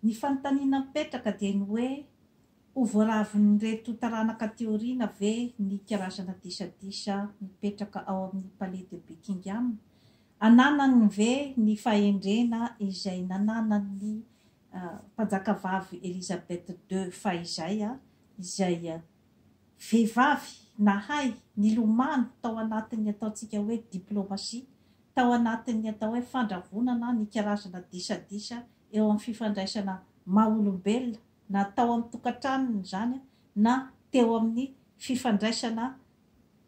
Ny fanontaniana mipetraka dia ny hoe, ho voaravin'ireto taranaka aty aoriana ve ny karazana disadisa mipetraka ao amin'ny Palais de Buckingham? Ananany ve ny fahendrena izay nananan'ny Mpanjakavavy Elizabeth ii fahizay, izay vehivavy nahay nilomano tao anatin'ny ataontsika hoe diplomasia, tao anatin'ny atao hoe fandravonana ny karazana disadisa eo amin'ny fifandraisana maha olombelona na tao amin'ny tokantranony izany na teo amin'ny fifandraisana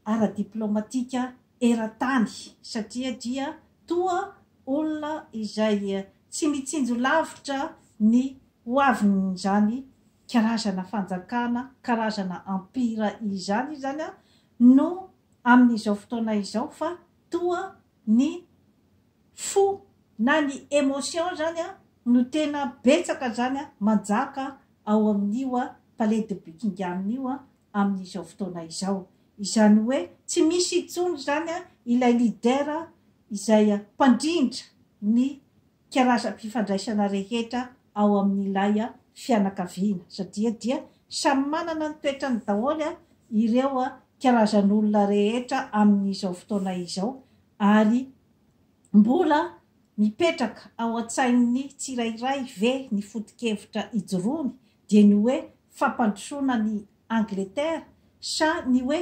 ara-diplomatika eran-tany satria dia toa olona izay tsy mitsinjo lavitra ny ho avin'izany karazana fanjakana, karazana empire izany izany no amin'izao fotoana izao fa toa ny fo na ny émotion zany no tena betsaka zany manjaka ao amin'io palais de Buckingham io amin'izao fotoana izao. Izany hoe tsy misy intsony izany ilay leader izay mpandrindra ny karazam-pifandraisana rehetra ao amin'ilay fianakaviana satria dia samy manana ny toetrany daholo ireo karazan'olona rehetra amin'izao fotoana izao ary mbola mipetraka ao an-tsain'ny tsirairay ve ny foto-kevitra ijoroany dia ny hoe fampandrosoana ny Angletera sa ny hoe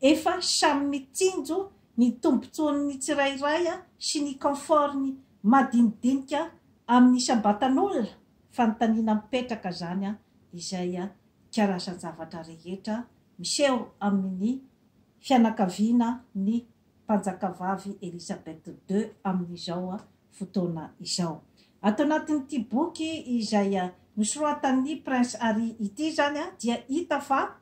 efa samy mitsinjo ny tombontsoan'ny tsirairay sy ny confort-ny madinidinika amin'ny isam-batan'olona? Fanontaniana mipetraka izany izay karazan-javatra rehetra miseho amin'ny fianakaviana ny Mpanjakavavy Elizabeth ii amin'izao fotoana izao. Ato anatin'ity boky izay nosoratan'ny Prince Harry ity izany dia hita fa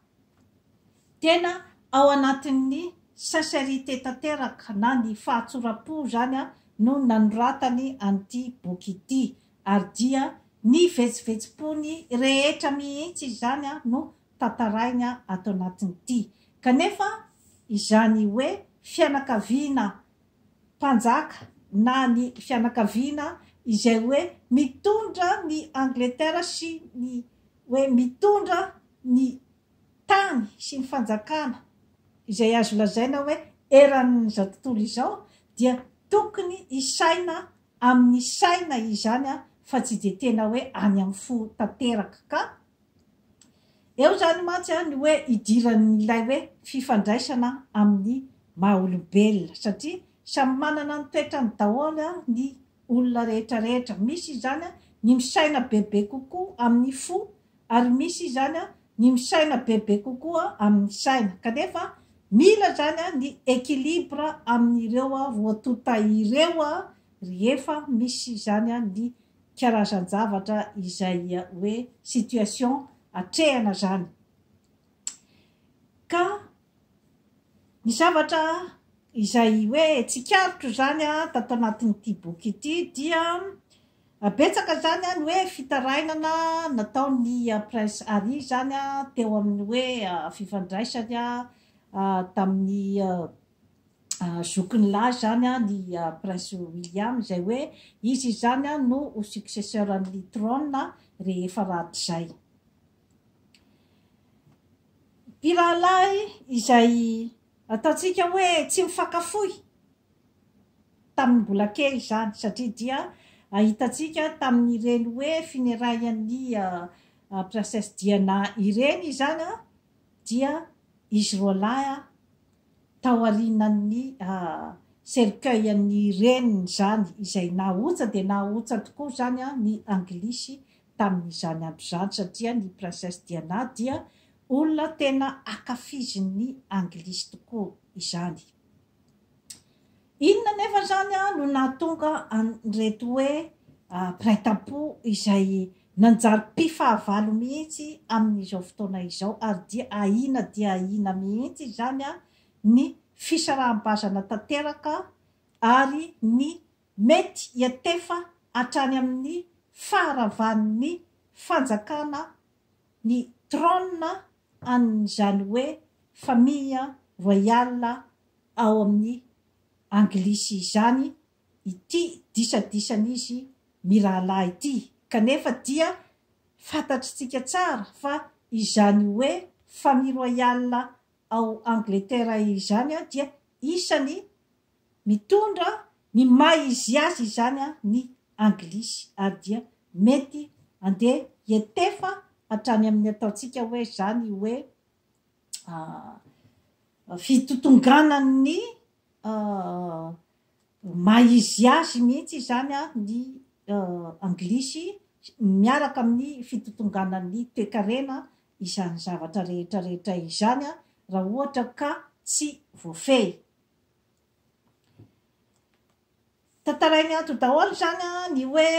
tena ao anatin'ny sincérité tanteraka na ny fahatsoram-po izany no nanoratany an'ity boky ity ary dia ny vetsovetsom-pony rehetra mihitsy izany no tantarainy ato anatin'ity. Kanefa izany hoe fianakaviana mpanjaka na ny fianakaviana izay hoe mitondra ny Angletera sy ny hoe mitondra ny tany sy ny fanjakana izay azo lazaina hoe eran'izao tontolo izao dia tokony hisaina amin'ny saina izany fa tsy dia tena hoe any amin'ny fo tanteraka ka Eo izany mantsy ny hoe idiran'ilay hoe fifandraisana amin'ny maha olombelona satria samy manana ny toetrany daholo ny olona rehetra rehetra. Misy izany ny misaina bebe kokoa amin'ny fo ary misy izany ny misaina bebe kokoa amin'ny saina. Kanefa mila izany ny équilibre amin'ireo roa tonta ireo rehefa misy izany ny karazan-javatra izay hoe situation atrehana zany. Ka ny zavatra izay hoe tsikaritro zany tato anatin'ity boky ity dia betsaka zany ny hoe fitarainana nataon'ny Prince Harry zany teo amin'ny hoe fifandraisany tamin'ny zokiny lahy izany ny Prince William izay hoe izy izany no ho successeur an'ny trône rehefa rahatrizay. Mpirahalahy izay ataontsika hoe tsy mifankafoy tamin'ny mbola kely izany satria dia hitantsika tamin'ireny hoe funérailles-n'ny Princesse Diana ireny izany dia izy roalahy Taorianan'ny cercueil-n'ny reniny izany, izay nahaotsa dia nahaotsa tokoa izany ny Anglisy tamin'izany andro izany, satria ny Princesse Diana dia olona tena ankafizin'ny Anglisy tokoa izany. Inona anefa izany no nahatonga an'ireto hoe mpiray tampo izay nanjary mpifahavalo mihitsy amin'izao fotoana izao ary dia ahiana dia ahiana mihitsy izany ny fisaraham-bazana tanteraka ary ny mety hiantefa hatrany amin'ny faharavan'ny fanjakana ny trône an'izany hoe famille royale ao amin'ny anglisy izany ity disadisan'izy mirahalahy ity kanefa dia fantatritsika tsara fa izany hoe famille royale ao Angletera izany dia isany mitondra ny maha izy azy izany ny anglisy ary dia mety andeha hietefa hatrany amin'ny ataontsika hoe izany hoe fitotonganan'ny maha izy azy mihitsy izany ny anglisy miaraka amin'ny fitotonganan'ny toekarena izany zavatra rehetra rehetra izany raha ohatra ka tsy voafehy. Tantarainy ato daholo izany ny hoe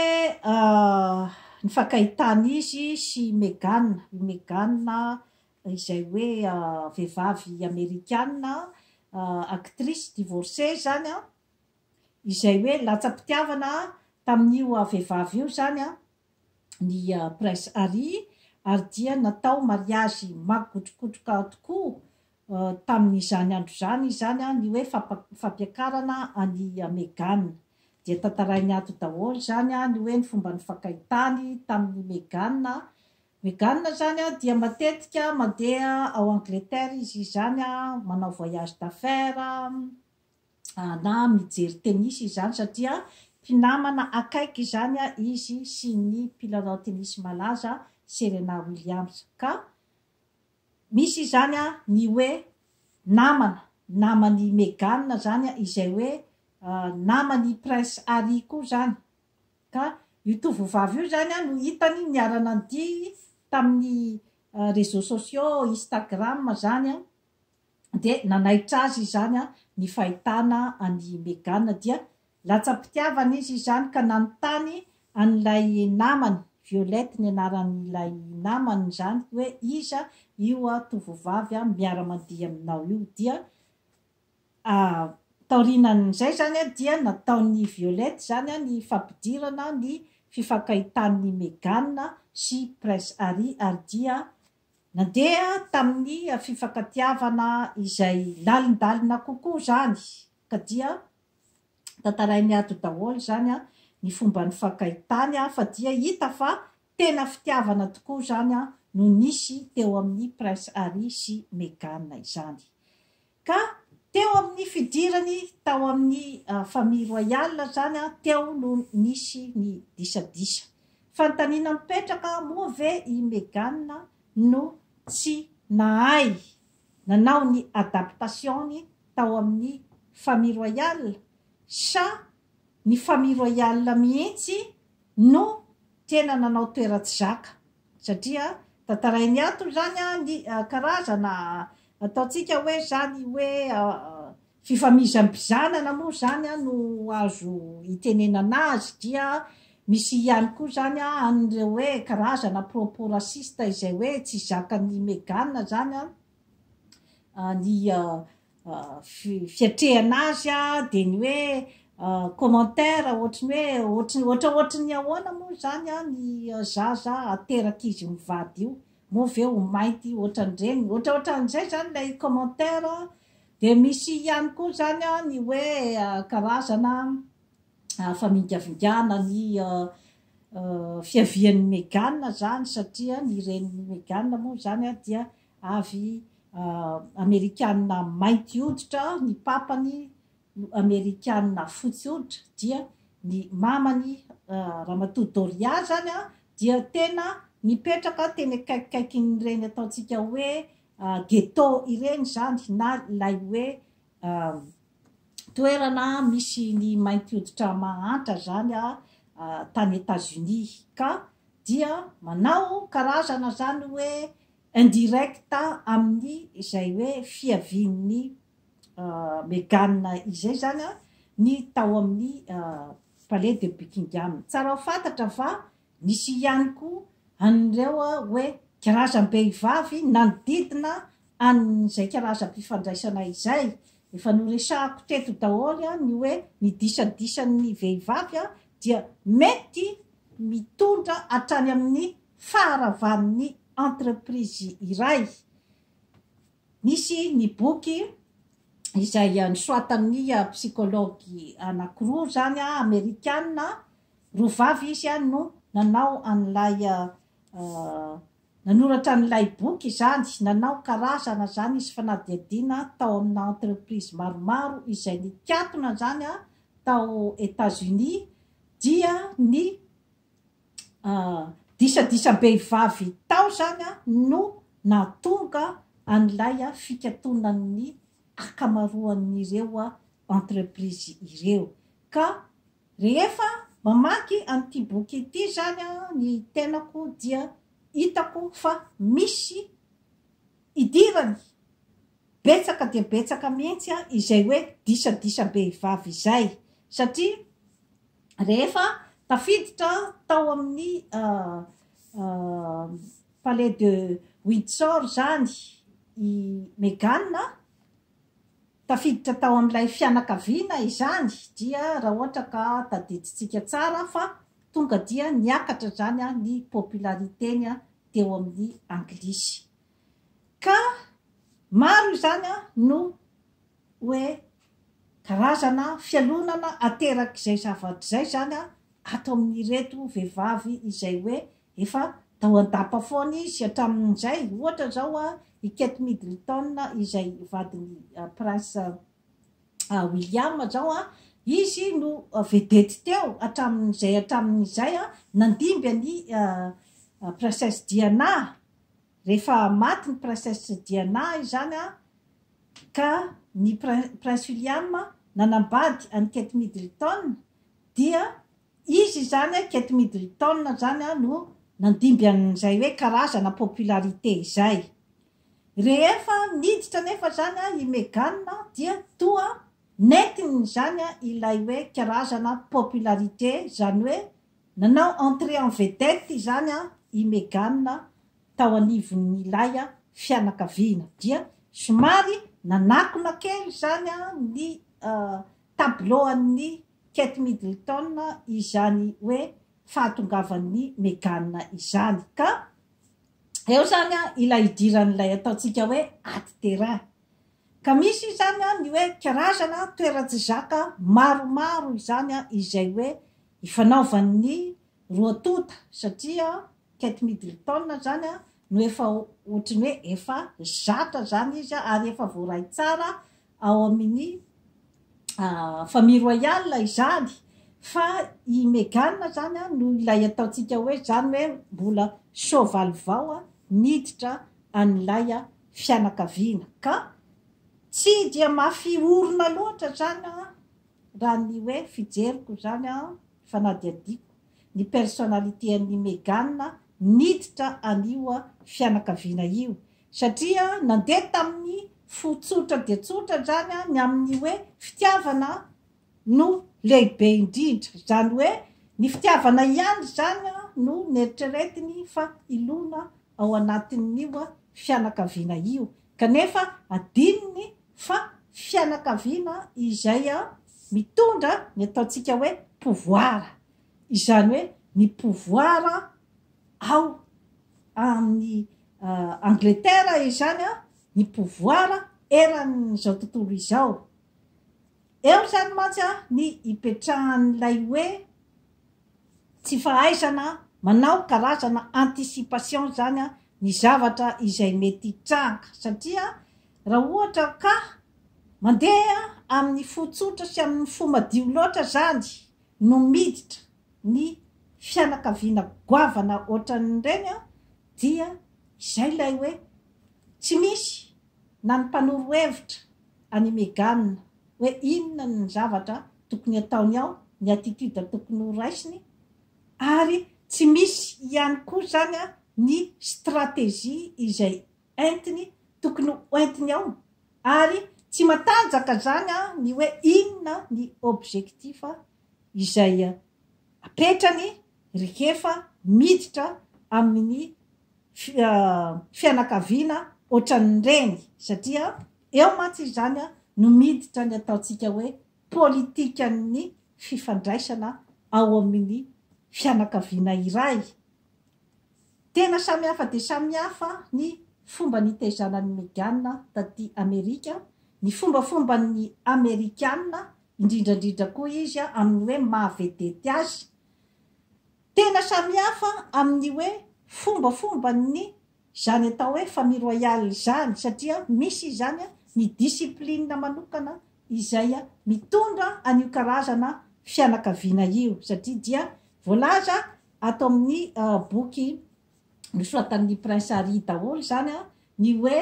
ny fankahitan'izy sy Meghan, i Meghan izay hoe vehivavy amerikana, actrice divorcée izany an, izay hoe latsa-pitiavana tamin'io vehivavy io izany an, ny Prince Harry ary dia natao mariazy magotrokotroka tokoa tamin'izany andro izany izany ny hoe fampiakarana an'i Meghan. Dia tantarainy ato daholo izany ny hoe ny fomba nifankahitany tamin'i Meghan. Meghan izany dia matetika mandeha ao Angleterre izy izany manao voyage d'affaires na mijery tennis izany satria mpinamana akaiky izany izy sy ny mpilalao tennis malaza Serena Williams. Ka Misy izany ny hoe namana, naman'i Meghan izany izay hoe naman'i Prince Harry koa izany. Ka io tovovavy io izany no hitany niara-nandihy tamin'ny réseaux sociaux, Instagram izany, dia nanaitra azy izany ny fahitana an'i Meghan dia Latsa-pitiavana izy izany ka nanontany an'ilay namany, Violette ny anaran'ilay namany izany, hoe iza io tovovavy miara-mandihy aminao io. Dia taorianan'izay izany dia nataon'i Violette izany ny fampidirana ny fifankahitan'i Meghan sy Prince Harry ary dia nandeha tamin'ny fifankatiavana izay lalindalina kokoa izany ka dia Tantarainy ato daholo izany ny fomba nifankahitany fa dia hita fa tena fitiavana tokoa izany no nisy teo amin'ny Prince Harry sy Meghan izany. Ka teo amin'ny fidirany tao amin'ny famille royale izany teo no nisy ny disadisa. Fanontaniana mipetraka moa ve i Meghan no tsy nahay nanao ny adaptation-ny tao amin'ny famille royale sa ny famille royale mihitsy no tena nanao toeran-tsy zaka satria tantarainy ato izany ny karazana ataontsika hoe izany hoe fifamizam-pizanana moa izany no azo itenenana azy dia misy ihany koa izany an'ireo hoe karazana propos raciste izay hoe tsy zakan'i Meghan izany ny fiatrehana azy dia ny hoe commentaire ohatry ny hoe ohatry ohatraohatry ny ahoana moa izany ny zaza aterak'izy mivady io moa ve ho mainty ohatran'ireny ohatraohatran'izay izany ilay commentaire dia misy ihany koa izany ny hoe karazana famingavingana ny fiavian'i Meghan izany satria ny renin'i Meghan moa izany dia avy Amerikana mainty hoditra, ny papany no Amerikana fotsy hoditra, dia ny mamany Ramatoa Doria izany dia tena nipetraka teny akaikikaikin'ireny ataontsika hoe ghetto ireny izany na ilay hoe toerana misy ny mainty hoditra mahantra izany tany Etats-Unis ka dia manao karazana izany hoe indirect amin'ny izay hoe fiavian'ny Meghan izay izany ny tao amin'ny Palais de Buckingham. Tsara ho fantatra fa nisy ihany koa an'ireo hoe karazam-behivavy nanodidina an'izay karazam-pifandraisana izay. Efa noresahako teto daholo ny hoe ny disadisan'ny vehivavy dia mety mitondra hatrany amin'ny faharavan'ny entreprise iray. Nisy ny boky izay nosoratan'ny psychologue anankiroa izany amerikana, roa vavy izy no nanao an'ilay nanoratra an'ilay boky izany, nanao karazana izany izy fanadihadiana tao amina entreprise maromaro izay nikatona izany tao Etats-Unis dia ny disadisam-behivavy tao izany no nahatonga an'ilay fikatonan'ny ankamaroan'ireo entreprise ireo. Ka rehefa mamaky an'ity boky ity izany ny tenako dia hitako fa misy idirany betsaka dia betsaka mihitsy izay hoe disadisam-behivavy izay satria rehefa tafiditra tao amin'ny Palais de Windsor izany i Meghan, tafiditra tao amin'ilay fianakaviana izany dia raha ohatra ka tadidintsika tsara fa tonga dia niakatra izany ny popularité-ny teo amin'ny anglisy. Ka maro izany no hoe karazana fialonana aterak'izay zavatra izay izany ato amin'ireto vehivavy izay hoe efa tao an-dapa foana izy hatramin'izay. Ohatra izao i Kate Middleton izay vadin'i Prince William izao, izy no vedety teo hatramin'izay hatramin'izay nandimby an'i Princesse Diana. Rehefa maty ny Princesse Diana izany ka ny Prince William nanambady an'i Kate Middleton dia izy izany Kate Middleton izany no nandimby an'izay hoe karazana popularité izay. Rehefa niditra anefa izany i Meghan dia toa nentiny izany ilay hoe karazana popularité, izany hoe nanao entrée en vedette izany i Meghan tao anivon'ilay fianakaviana. Dia somary nanakona kely izany ny tableau an'i Kate Middleton izany hoe fahatongavan'i Meghan izany. Ka eo izany ilay idiran'ilay ataontsika hoe ady terrain. Ka misy izany ny hoe karazana toeran-tsy zaka maromaro izany izay hoe ifanaovan'ny roa tonta satria Kate Middleton izany no efa ohatry ny hoe efa zatra izany izy ary efa voaray tsara ao amin'ny famille royale izany fa i Meghan izany no ilay ataontsika hoe izany hoe mbola soavaly vao niditra an'ilay fianakaviana ka tsy dia mafy orina loatra izany raha ny hoe fijeriko izany fanadihadiako ny personnalité an'i Meghan niditra an'io fianakaviana io satria nandeha tamin'ny fo tsotra dia tsotra izany ny amin'ny hoe fitiavana no lehibe indrindra, izany hoe ny fitiavana ihany izany no neritreretiny fa hilona ao anatin'io fianakaviana io kanefa adinony fa fianakaviana izay mitondra ny ataontsika hoe pouvoir, izany hoe ny pouvoir ao amin'ny Angletera izany ny pouvoir eran'izao tontolo izao. Eo izany mantsy ny ipetrahan'ilay hoe tsy fahaizana manao karazana anticipation izany ny zavatra izay mety hitranga satria raha ohatra ka mandeha amin'ny fo tsotra sy amin'ny fo madio loatra izany no miditra ny fianakaviana goavana ohatran'ireny dia izay ilay hoe tsy misy na ny mpanoro hevitra an'i Meghan hoe inona ny zavatra tokony ataony ao, ny attitude tokony ho raisiny ary tsy misy ihany koa izany ny stratégie izay entiny tokony ho entiny ao ary tsy matanjaka izany ny hoe inona ny objectif izay apetrany rehefa miditra amin'ny fianakaviana ohatran'ireny satria eo mantsy izany no miditra ny ataontsika hoe politikan'ny fifandraisana ao amin'ny fianakaviana iray. Tena samihafa dia samihafa ny fomba nitaizana an'i Meghan taty Amerika, ny fombafomban'ny Amerikana, indrindra indrindra koa izy amin'ny hoe maha vedety azy. Tena samihafa amin'ny hoe fombafomban'ny izany atao hoe famille royale izany, satria misy izany ny discipline manokana izay mitondra an'io karazana fianakaviana io, satria dia voalaza ato amin'ny boky nosoratan'ny Prince Harry daholo izany ny hoe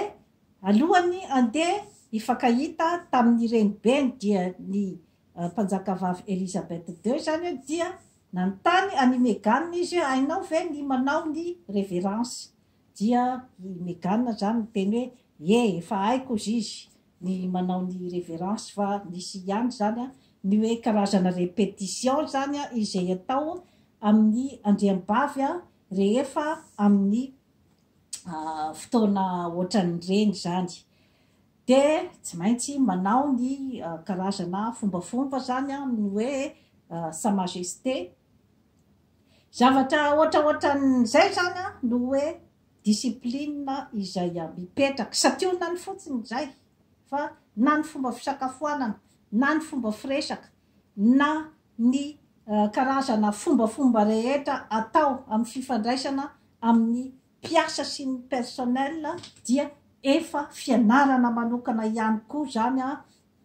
alohan'ny handeha hifankahita tamin'ny renibeny dia ny mpanjakavavy Elizabeth ii izany dia nanontany an'i Meghan izy hoe hainao ve ny manao ny révérence, dia i Meghan izany niteny hoe ie efa haiko hozy izy ny manao ny révérence, fa nisy ihany izany ny hoe karazana répétition izany izay atao amin'ny andriambavy rehefa amin'ny fotoana ohatran'ireny izany, dia tsy maintsy manao ny karazana fombafomba izany amin'ny hoe sa majesté. Zavatra ohatraohatran'izay izany no hoe discipline izay mipetraka, santionany fotsiny izay, fa na ny fomba fisakafoanana, na ny fomba firesaka, na ny karazana fombafomba rehetra atao amin'ny fifandraisana amin'ny mpiasa sy ny personnel dia efa fianarana manokana ihany koa izany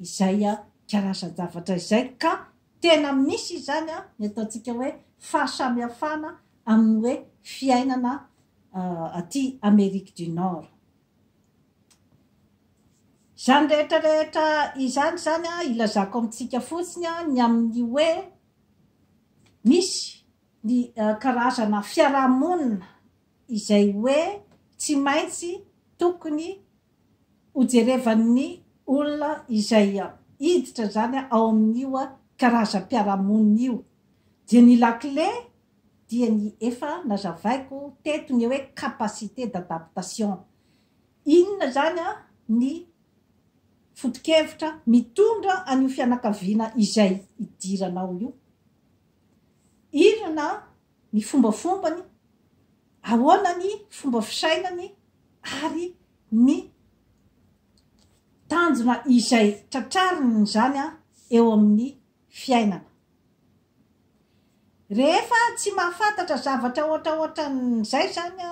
izay karazan-javatra izay, ka tena misy izany ny ataontsika hoe fahasamihafana amin'ny hoe fiainana aty Amérique du Nord. Izany rehetra rehetra izany izany ilazako amintsika fotsiny ny amin'ny hoe misy ny karazana fiarahamonina izay hoe tsy maintsy tokony hojerevan'ny olona izay hiditra izany ao amin'io karazam-piarahamonina io. Dia ny lakile dia ny efa nazavaiko teto ny hoe capacité d'adaptation. Inona izany ny foto-kevitra mitondra an'io fianakaviana izay hidiranao io? Inona ny fombafombany, ahoana ny fomba fisainany ary ny tanjona izay tratrariny izany eo amin'ny fiainana. Rehefa tsy mahafantatra zavatra ohatraohatran'izay izany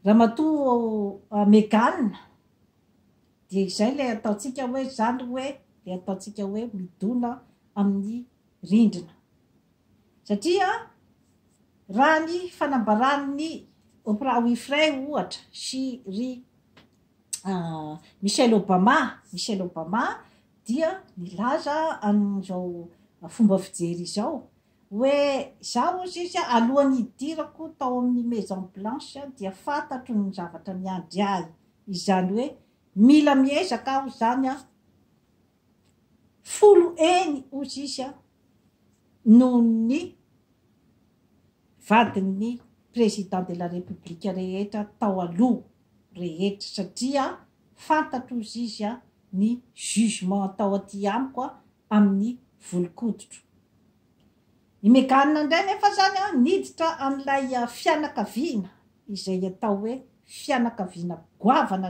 Ramatoa Meghan dia izay ilay ataontsika hoe izany hoe ilay ataontsika hoe midona amin'ny rindrina. Satria raha ny fanambaran'ny Oprah Winfrey ohatra sy ry Michelle Obama, Michelle Obama dia nilaza an'izao fomba fijery izao hoe izaho hozy izy alohan'ny hidirako tao amin'ny Maison Blanche dia fantatro ny zavatra miandry ahy, izany hoe mila miezaka aho izany an, 10 heny hozy izy an, noho ny vadin'ny président de la République rehetra tao aloha rehetra satria fantatro hozy izy an ny jugement atao aty amiko amin'ny volon-koditro. I Meghan indray nefa izany an niditra amin'ilay fianakaviana izay atao hoe fianakaviana goavana.